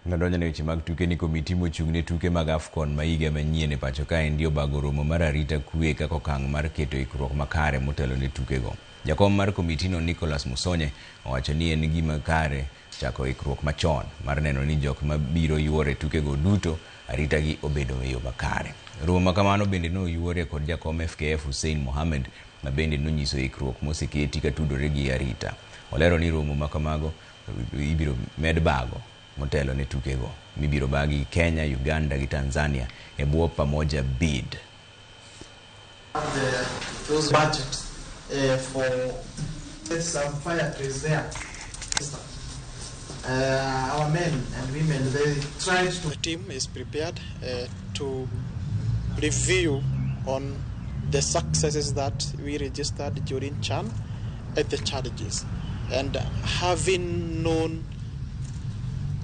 Ngadonjo ne weche mag tuke ni komiti mochung' ne tuke mag AFCON ma higa manyien e pacho kaendi obago romo mar arita kwe kaka okang' mar keto ikruok makare motelo ne tukego. Jakom mar komitino Nicholas Musonye owacho ni en gima kare chako ikruok machon mar neno ni jok mabiro yuore tukego duto arita gi obedo e yo makare. Romo ma kamano bende noyuore kod jakom FKF Hussein Mohamed ma bende nonyiso ikruok moseketi katudore gi arita. Olero ni romo ma kamago ibiro med bago motelo ne tukego mibiro bagi Kenya, Uganda gi Tanzania e bwo Pamoja Bid. Those budget for some fire trees there. Our men and women, they tried to. The team is prepared to review on the successes that we registered during CHAN at the challenges, and having known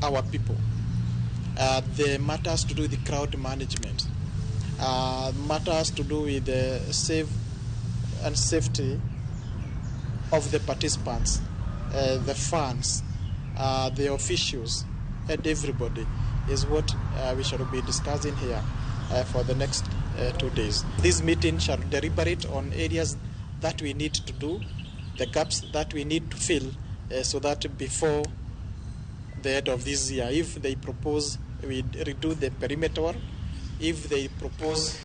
our people, the matters to do with the crowd management, matters to do with the safe and safety of the participants, the fans, the officials, and everybody is what we shall be discussing here for the next 2 days. This meeting shall deliberate on areas that we need to do, the gaps that we need to fill, so that before the end of this year, if they propose we redo the perimeter, if they propose